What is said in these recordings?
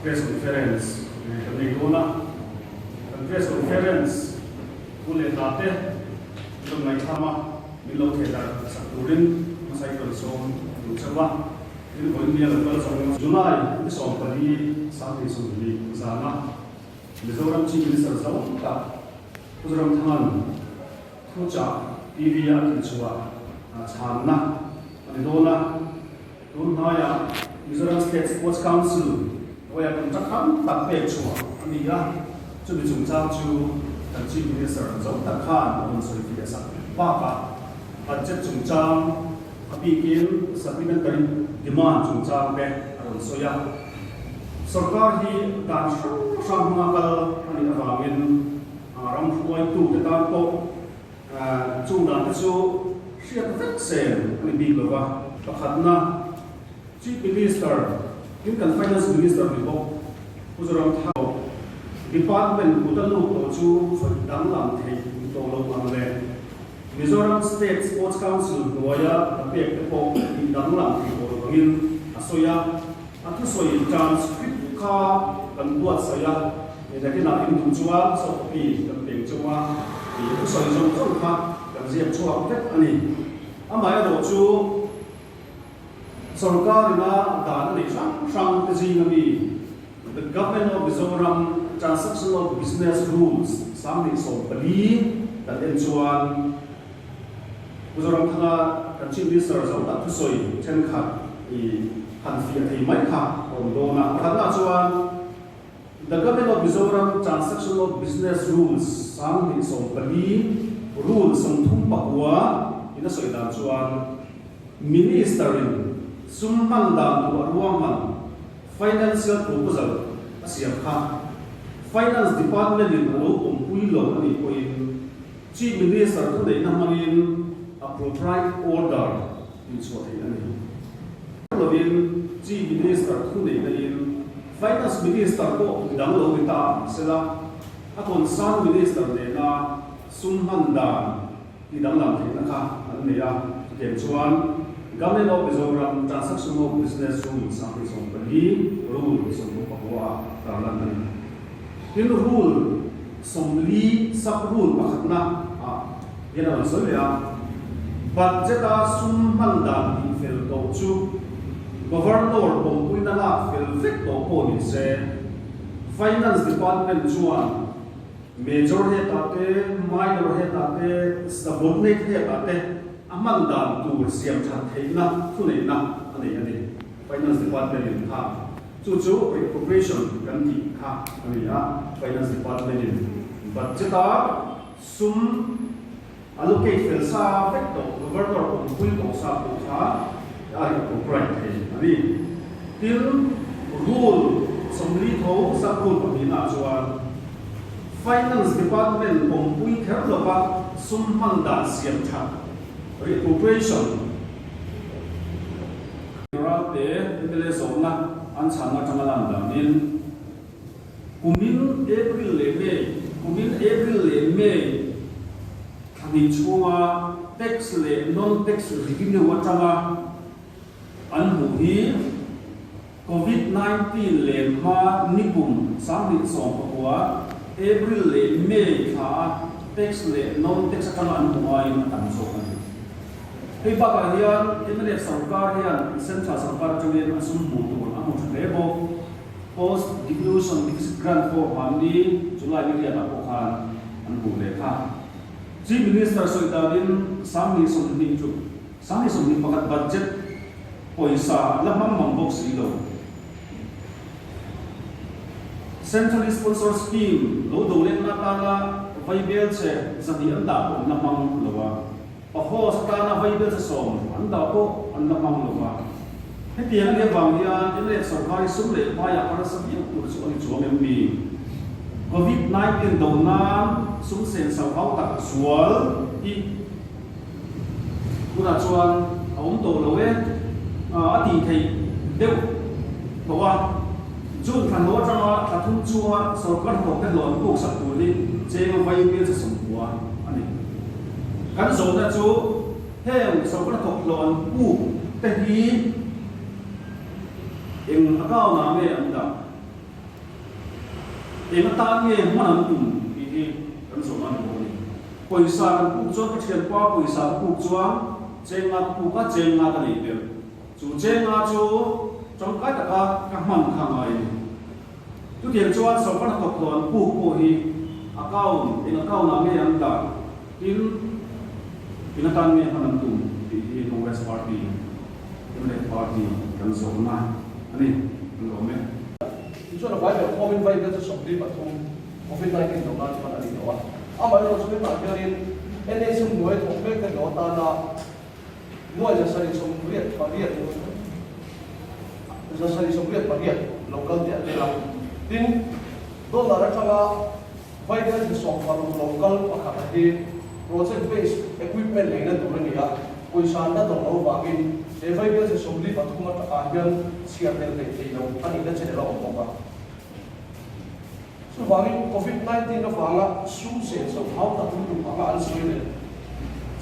Press Conference kan nei dawn a, kan Press Conference thu leh hla te rawn ngaihthlam a, min lo theh darh sak turin hmasa i rawn sawm duh chauh a, tin vawiin nia lo kal zawng. July ni 14 20 zana Mizoram Chief Minister zo tak Pu Zoramthanga'n thuchah TV a tih chhuah chhanna a ni dawn a. Tun hnaiah Mizoram State Sports Council hnuaia contract tam tak pek chhuah a ni a, chumi chungchang chu kan Chief Minister zo tak khan a rawn sawi fiah sak bakah budget chungchang a bikin supplementary demand chungchang te a rawn sawi a. Sorkar hi dan hrang hrang hmanga kal a nih avangin ram hruaitute tan pawh Chung dan te chu hriat vek sen a ni bik lo va. Pakhatna, Chief Minister in kan Finance Minister ni bawk Pu Zoramthanga Department kut a lut tawh chu khawih danglam theih ni tawh lo ang le. Mizoram State Sports Council hnuaia a pek te pawh tih danglam theih tawh lo angin a sawi a. A thusawi transcript kha kan buatsaih a, nakinah in duh chuan soft copy kan peng chauh a, tih a thusawi zawng zawng kha kan ziak chhuak vek a ni. Amaherawh chu sorkar ina dan a nei hrang hrang te zing ami The Government of Mizoram Transaction of Business Rules 2014 kan en chuan Pu Zoramthanga kan Chief Minister zo tak thusawi thenkhat i han fiah thei mai kha a awm dawn a. Pakhatna chuan The Government of Mizoram Transaction of Business Rules 2014 Rule 39 in a sawi dan chuan Minister in sum hman dan tur a ruahman Financial Proposal a siam kha Finance Department in a lo awmpui lo a nih pawhin Chief Minister thuneihna hmangin Appropriate Order tih chhuah theih a ni. Lovin Chief Minister thuneihna in Finance Minister pawh midang lo ni ta ang sela, a concern Minister nena sum hman dan ti danglam theihna kha an nei a. Chutiang chuan Government of Mizoram Transaction of Business Rule 2014 Rule 39 ah tarlan a ni. Tin Rule 40 Sub Rule pakhatna ah hian a rawn sawi leh a, Budget a sum hman dan tih fel tawh chu Governor pawmpuina lak fel vek tawh pawh ni se, Finance Department chuan Major hetah te, Minor hetah te, Subordinate hetah te a hman dan tur siam that theihna thuneihna a nei a ni. Finance Department in kha chu chu reappropriation kan tih kha a ni a, Finance Department in budget a sum allocate fel sa vek tawh, Governor awmpui tawh sa pawh kha a reappropriate thei a ni. Tin, Rule 40 tho sub rule pahnihna ah chuan Finance Department awmpui kher lova sum hman dan siam that, reappropriation, Ralte mla zawhna an chhanna atanga lan danin kumin April leh May kumin April leh May thla hnih chhunga tax leh non-tax revenue atanga an hmuh hi Covid 19 len hma nikum 2019 April leh May thla a tax leh non-tax atanga an hmuh aiin a tam zawk a ni. Hei bakah hian mnf sorkar hian Central sorkar atangin a sum hmuh tur a hmu tha hle bawk. Post Devolution Deficit Grant pawh hmanni July ni riatah pawh khan an hmuh leh kha. Chief Minister sawi danin 2020 chu 2021 budget pawisa la hmang mang bawk si lo. Centrally Sponsored Scheme lo do letna atana vaibel che 200 an dah pawh an la hmang lo a. Pahoss atana vaibel che 10 an dah pawh an la hmang lo a. Hetiang a nih avang hian mnf sorkar hi sum leh hmaiah harsa viau tur chu a ni chuang em ni? Covid 19 do nan sum sen sau hau tak zual hi Tunah chuan a awm tawh lo e, a tih theih deuh tawh a. June thla hnu atanga thla thum chunga sorkar hnathawkte hlawh an puksak tur hi cheng vai bial che 90 a ni. Kan zawhna chu heng sorkar hnathawk hlawh an puk te hi eng account ah nge an dah? Eng atan nge hman an tum tih hi kan zawhna a ni bawk a ni. Pawisa kan puk chuan ka thianpa pawisa ka puk chuan chenga ka puk a, chenga ka nei ber. Chu chenga chu tangkai taka ka hman kha ngai a ni. Chutiang chuan sorkar hnathawk hlawh an puk pawh hi account, eng account ah nge an dah, tin eng atan nge hman an tum tih hi Congress Party, mla Party kan zawhna a ni, an lawm e. Tichuan a vai ber khawmin vai vel chu 43 Covid 19 do nan hman a ni tawh a. Amaherawhchu hetah hianin NHM hnuai thawk mek te hlawh atana Nuai 788 788 lo kal teh a tel a. Tin, dollar atanga Vaibel 16 lo kal pakhat a hi project based equipment leina tur a ni a, pawisa an la dawng lo vangin he Vaibel 43 atangah hian chhiar tel theih thei lo a nihna channel a awm bawk a. Chuvangin Covid 19 avanga sum senso hau tak lutuk anga an sawi leh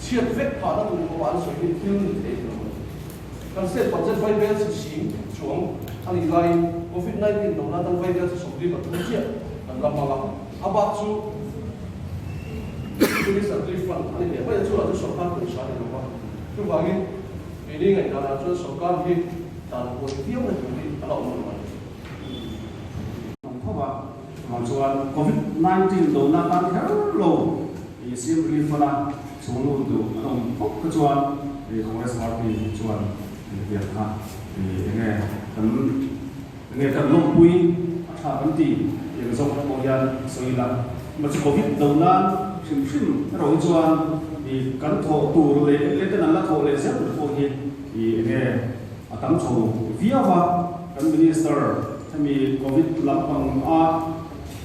chhiat vek phahna tur pawh an sawi hi thil ni thei lo. Kan state budget vaibel chi sing chuang a nih laiin Covid 19 dona tan vaibel chi 43 chiah kan la hmang a, a bak chu Minister Relief Fund a ni leh mai a, chuvang chu sorkar pawisa a ni lo va. Chuvangin keini ngaihdanah chuan sorkar hi dan buai viau na tur hi a la awm lo a ni. Ang tho a, chuvang chuan Covid 19 dona tan kher lo i CM Relief Fund a chhung lut duh an awm phawt kha chuan i Congress Party chuan hetiang kha i enge kan enge kan lawmpui a tha kan ti tih ang zawk pawh hian sawi ila. Mahse Covid do nan hrim hrim erawh hi chuan i kan thawh tur leh eng leh ten an la thawh leh zel tur pawh hi i enge A tam chho viau a, kan Minister hemi Covid lampang a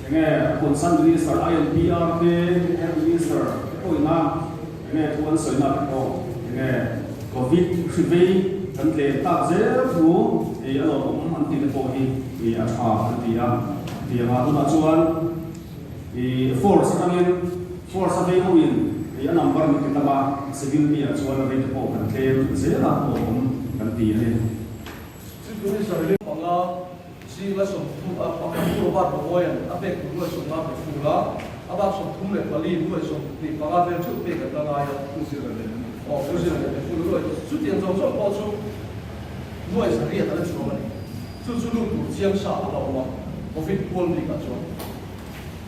enge a concern Minister INPR te, Health Minister te pawhin a enge thu an sawi na te pawh enge Covid hri vei kan tlem tak zel thu ei a lawmawm an tih te pawh hi i a tha an ti a. Tiang ah tunah chuan i force atangin force a vei ho in i a number min ti tam a, civil mi ah chuan a vei te pawh kan tlem zel a lawmawm kan ti a ni. Chief Minister hi panga zinga 30 a pakhat pu Robert Romawian a pek tur nuai 50 pe fur a, a bak 34 nuai 25 vel theuh pek an la ngai a. Pu Zira leh a ni. Aw, Pu Zira leh pe fur nuai chutiang zawng zawng pawh chu nuai 800 a la chuang a ni. Chu chu lut tur chiang sa a la awm a, Covid kual bikah chuan.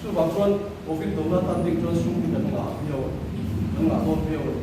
Chuvang chuan Covid dona tan ding chuan sum hi kan ngah viau a ni, kan ngah dawn viau a ni.